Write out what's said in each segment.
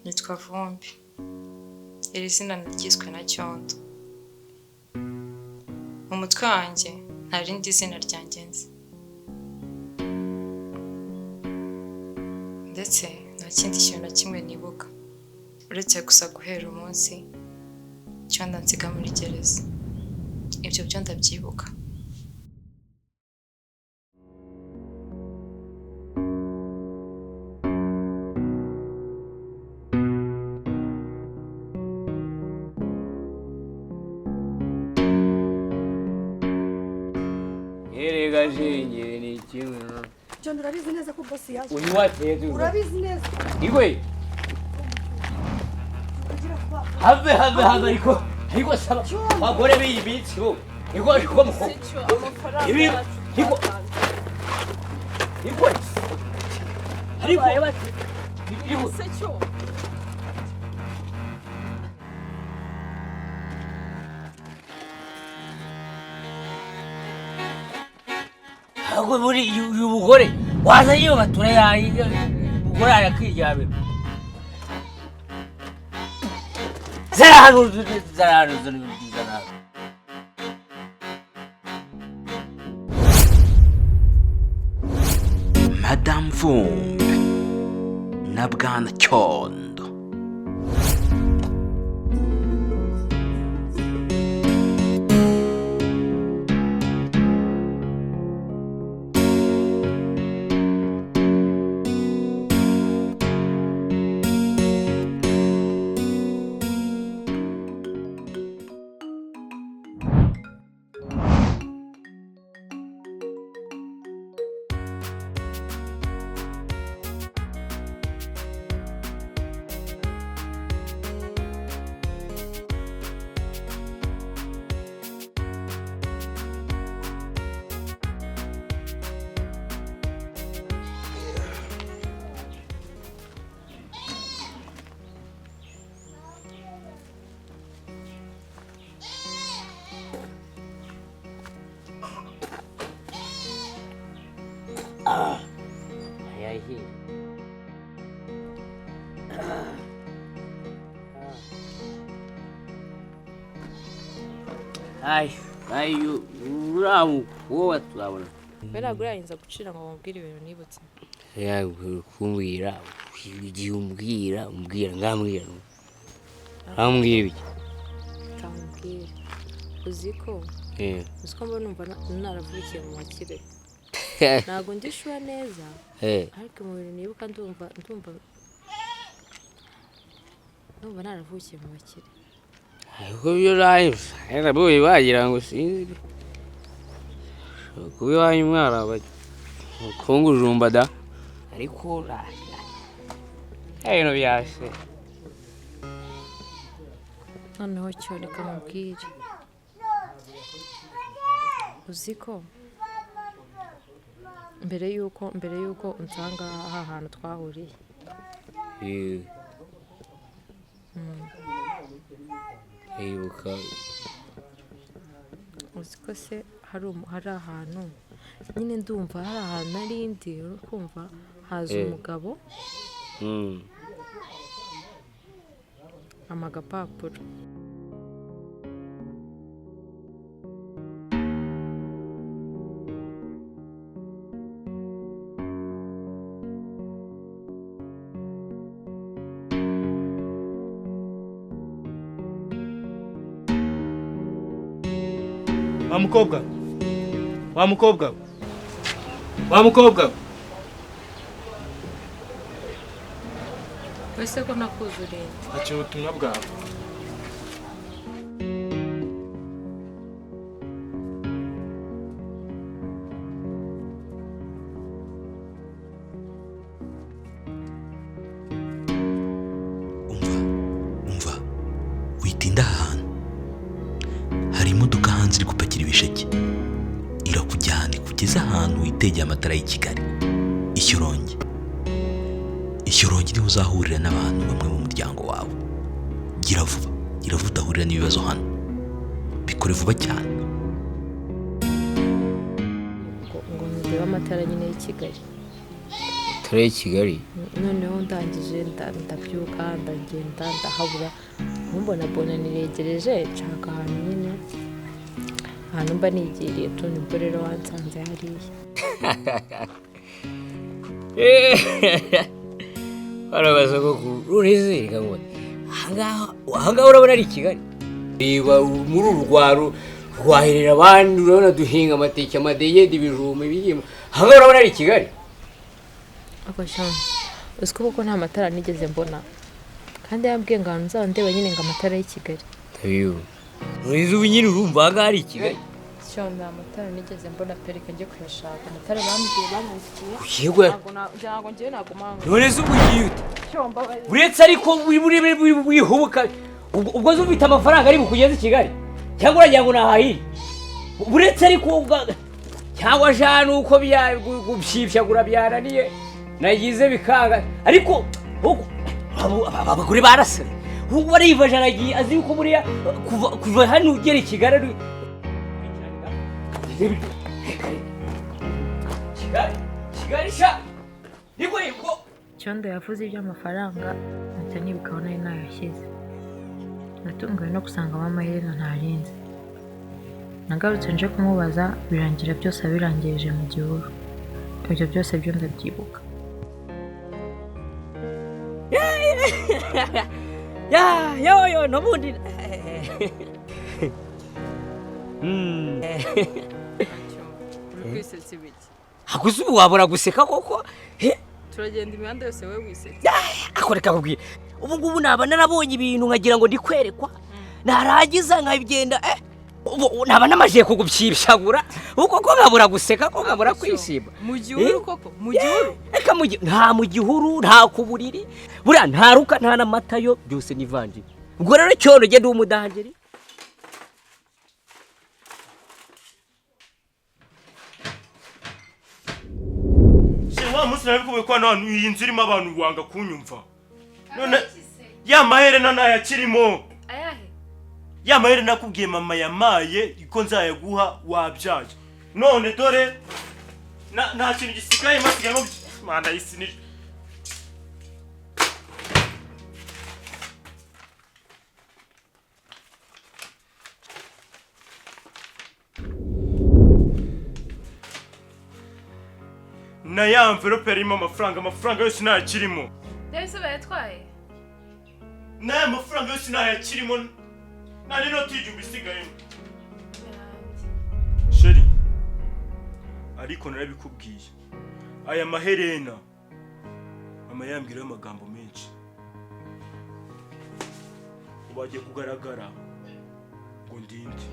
Nitwa Vumbi. Iri zina naryiswe na Cyondo. Mu mutwe wanjye nta rindi zina ryanjye nzi, ndetse nta kindi kintu na kimwe nibuka uretse gusa guhera umunsi Cyondo ansiga muri gereza. Ibyo byo ndabyibuka. Erega shenge ni kimwe. John, urabizi neza ko boss yaje. Uyu wateye. Urabizi neza. Igwe. Ugira vuba. Have have have, ariko saba bagore b'iyi minsi bo. Iko ariko mu. Ibi iko. Iko. Ariko iko. Ahubwo muri uyu mugore waza iyo batura yayi umugore arakiryamira. Zara hano, zara hano, zara hano. Madamu Vumbi na Bwana Cyondo. Ayahi. Ay, ay, uriya mukobwa turabona. We ntabwo urarinza gucira ngo bamubwire ibintu nibutse. Ya kumbwira, igihe umbwira, umbwira, ngambwira. Ambwira ibiki? Kamubwire. Uzi ko uzi ko mbona numva naravukiye mu bakire. Ntabwo ndishura neza, ariko mu bintu nibuka ndumva naravukiye mu bakire. Ariko ibyo nayo, narabuye bagira ngo sinzi. Kuba iwanyu mwaraba kungujumba da. Ariko ibintu byase. Noneho cyo reka mubwire. Uzi ko mbere yuko unsanga aha hantu twahuriye, Ibuka. Uzi ko se hari ahantu nyine ndumva hari ahantu nari ndi, uri kumva haza umugabo ampa agapapuro. Wa mukobwa, wa mukobwa, wa mukobwa. Wese ko nakuzuriye? Akira ubutumwa bwawe. Umva, umva, witinda aha hantu hari imodoka hanze iri gupakira ibisheke, irakujyana ikugeze ahantu witegeye amatara y'i Kigali, Ishyorongi. Ishyorongi niho uzahurira n'abantu bamwe mu muryango wawe. Gira vuba, gira vuba udahurira n'ibibazo hano, bikore vuba cyane. Ngo ndebe amatara nyine y'i Kigali. Amatara y'i Kigali. Noneho ndangije ndabyuka ndagenda ndahabura, mbona bona niregereje nshaka ahantu nyine ahantu mba nigiriye tu, nibwo rero wansanze hariya. Barabaza ko rurizi ngo ahangaha urabona ari i Kigali. Reba muri uru rwaro rwaherera abandi, urabona duhinga amateke, amadegede, ibijumba, ibihimba. Ahangaha urabona ari i Kigali. Uzi ko nta matara nigeze mbona, kandi yambwiye ngo ahantu nzaba ndeba nyine ngo amatara y'i Kigali. Urizi ubu nyine urumva ahangaha ari i Kigali. Cyo nta matara nigeze mbona pe, reka njye kuyashaka. Amatara bambwiye banyandikiye. Yego. Ntabwo ngiye nagumanga. None se ubu ugiye ute? Uretse ariko wihubuka, ubwo se ufite amafaranga ari bukugeze i Kigali cyangwa uragira ngo nahahire? Uretse ariko cyangwa jana uko gupyipyagura byananiye nagize bikanga, ariko abagore barasare warivaje aragiye azi yuko buriya kuva hano ugera i Kigali. Kigali sha niko niko. Cyondo yavuze iby'amafaranga mpita nibuka aho nari nayashyize. Natunguwe no gusangamo amaherena ntarinze. Nagarutse nje kumubaza birangira byose abirangirije mu gihuru. Ibyo byose byo ndabyibuka. Ya yo yo nobundi. Hakuze ubu wabura guseka koko? Turagenda imihanda yose wowe wisetsa. Akoreka kubwira. Ubu ngubu naba narabonye ibintu nkagira ngo ndikwerekwa. Naragiza nkagenda naba namaje kugupyipyagura uko ko nkabura guseka ko nkabura kwishima. Mu gihuru koko? Mu gihuru? Eka mu nta mu gihuru, nta kuburiri. Buriya nta ruka nta namatayo byose nivanjiri. Ubwo rero cyono genda umudangeri. Wa munsi nabikubuye ko hano iyi nzu irimo abantu wanga kunyumva. None ya maherena ntayakirimo. Ayahe? Ya maherena nakubwiye mama yamaye ko nzayaguha wabyaye. None dore nta kintu gisigaye masigayemo manda yisinije. Na ya envelope yarimo amafaranga yose ntayakirimo. Ndabise bayatwaye. Na ya mafaranga yose ntayakirimo. Nta n'inoti y'igihumbi isigayemo. Sheri, ariko narabikubwiye. Aya maherena mama yambwirayo amagambo menshi. Ubu agiye kugaragara ngo ndinde.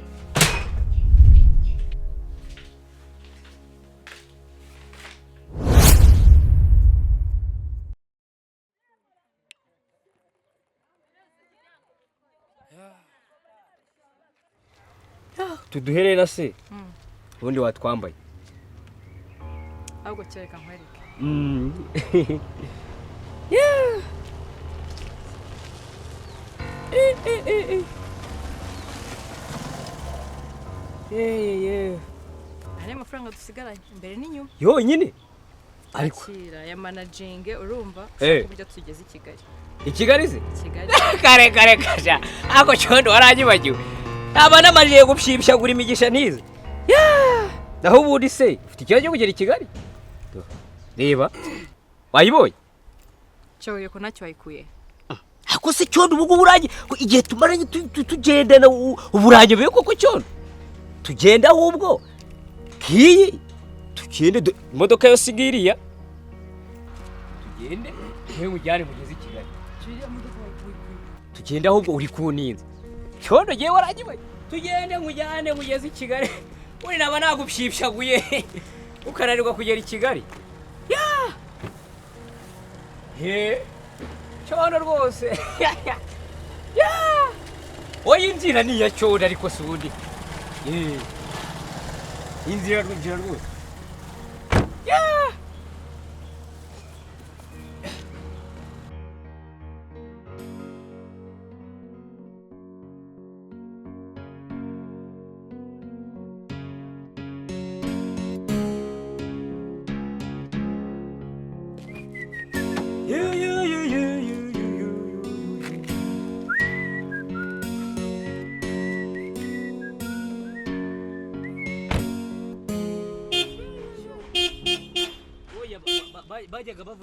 Tuduherera se ubundi watwambaye ahubwo cyereka nkwereke. Yeah. Aya mafaranga dusigaranye imbere n'inyuma yonyine ariko ya managing urumva uburyo tugeze i Kigali. I Kigali se? Kigali. Kare kare kasha ako cyondo waranyibagiwe. Aba namariye gupyipyagura imigisha ntize. Naho ubundi se ufite ikibazo cyo kugera i Kigali? Reba wayibonye? Cyoye ko ntacyo wayikuye. Ako se cyondo ubu ngubu igihe tumaranye tugendana uburange biye koko cyondo. Tugenda ahubwo kiyi tugende imodoka yose igiriya. Tugende hewe ujyane mugeze i Kigali. Tugende ahubwo uri kuninza. Cyondo giye waranyibaye. Tugende nkujyane mugeze i Kigali. Uri naba nagupyipyaguye ukananirwa kugera i Kigali. Ya! He! Cyondo rwose. Ya! Oya inzira ni iya cyondo ariko si ubundi. Inzira rwose. Ya!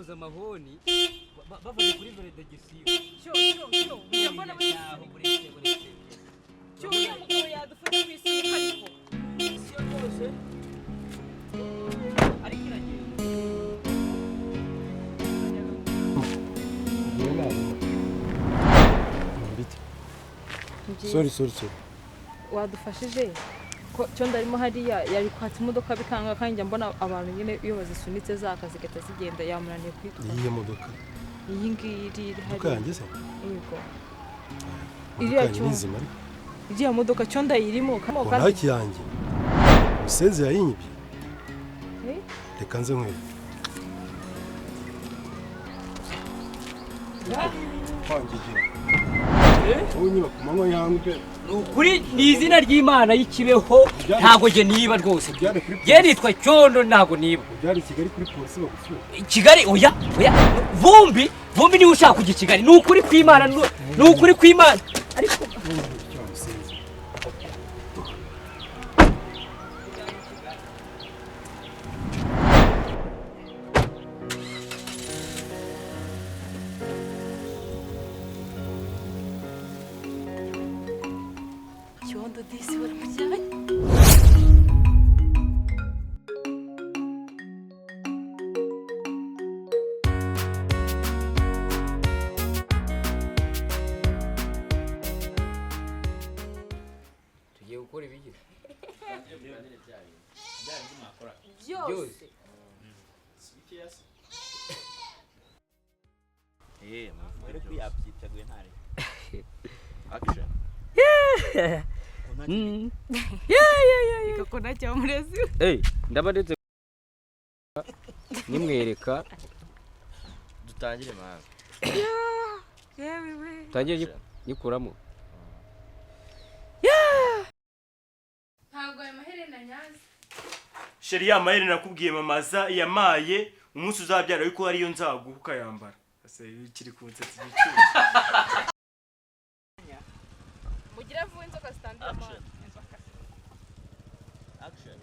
bavuza amahoni bavuye kuri veredegisiyo. Cyo cyo cyo, njya mbona buretse. Cyo, uriya mugabo yadufata ku isi ariko. Siyo rwose, ariko iragenda. Sorry, sorry, sorry. Wadufashije ko cyo ndarimo hariya yari kwatsa imodoka bikanga, kandi njya mbona abantu nyine iyo bazisunitse zaka zigahita zigenda, yamunaniye kwitwara. Iyihe modoka? Iyi ngiyi iri Imodoka hariya. yanjye se? Yego. Imodoka Iriya yanjye ni cyo nzima ariko. Iriya modoka cyo ndayirimo Ngo ntaki yanjye umusenzi yayinyibye. Eh? Reka nze nkwereke. Kwangigira wowe unyiba ku manywa y'ihangu pe. Ni ukuri, ni izina ry'Imana y'ikibeho, ntabwo njye niba rwose. Ujyane kuri Njye nitwa Cyondo, ntabwo niba. Ujyane i Kigali kuri polisi bagufunga. Kigali? Oya, oya, Vumbi, Vumbi niwe ushaka kujya i Kigali. Ni ukuri kw'Imana, ni ukuri kw'Imana, ariko Icyo musenzi. Cyondo disi baramujyanye. Tugiye gukora ibigira Byose. Action. Reka ko ntacyo murezi. Eh, ndaba ndetse nimwereka. Dutangire man. Yewe we. Tangiye nyikuramo. Ntabwo ayo maherena nyazi. Chérie, ya maherena nakubwiye mama za yamaye, umunsi uzabyara ariko ariyo nzaguha ukayambara. Ese kiri kunsetsa igicucu. Mugire vuba, inzoka zitandura amazi. Action.